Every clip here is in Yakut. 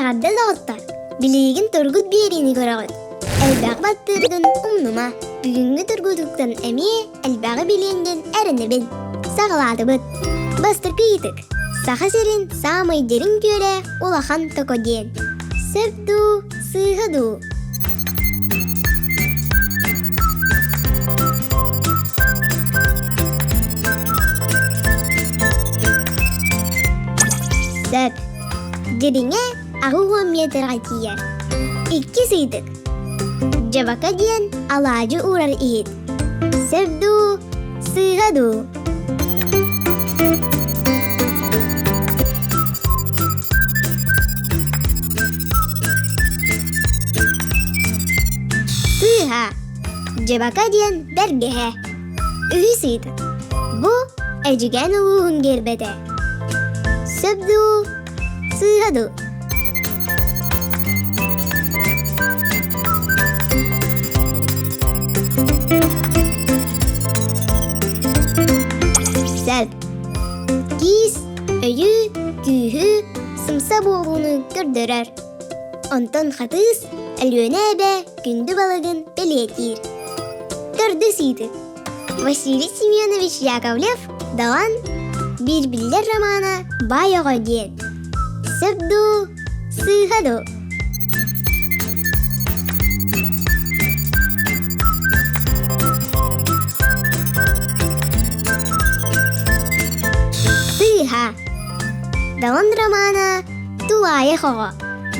Эҕэрдэ доҕоттор! Билигин тургут биэриини көрөҕүт. Элбэх баттыыргын умнума. Бүгүҥҥү тургутуктан эмиэ элбэҕи билиэн диэн эрэнэбин. Саҕалаатыбыт. Бастакы ыйытык. Саха сирин саамай дириҥ күөлэ Улахан Токо диэн. Сөп дуу, сыыһа дуу? Сөп. Дириҥэ 80 миэтэрэҕэ тиийэр. Иккис ыйытык. Дьабака диэн алаадьы уурар иһит. Сөп дуу, сыыһа дуу? Сыыһа. Дьабака диэн бэргэһэ. Үһүс ыйытык. Бу Эдьигээн улууһун гиэрбэтэ. Сөп дуу, сыыһа дуу? Сөп. Киис өйү, күүһү, сымса буолууну көрдөрөр. Онтон хатыыс Өлүөнэ эбэ күндү балыгын бэлиэтиир. Төрдүс ыйытык. Василий Семенович Яковлев Далан биир биллэр романа «Баай оҕо» диэн. Сөп дуу, сыыһа дуу? Сыыһа. Далан романа «Тулаайах оҕо».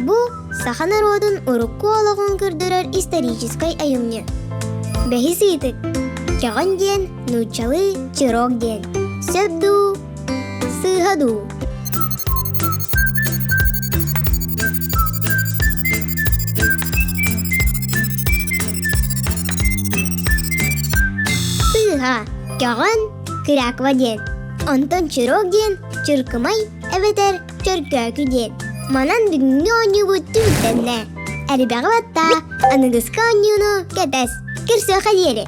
Бу саха норуотун урукку олоҕун көрдөрөр историческай айымньы. Бэһис ыйытык. Көҕөн диэн нууччалыы чирок диэн. Сөп дуу, сыыһа дуу? Сыыһа. Көҕөн кряква диэн. Онтон чирок диэн чыркымай эбэтэр Чөркөөкү диэн. Манан бүгүҥҥү оонньуубут түмүктэннэ. Элбэҕи баттаа, аныгыскы оонньууну кэтэс. Көрсүөххэ диэри.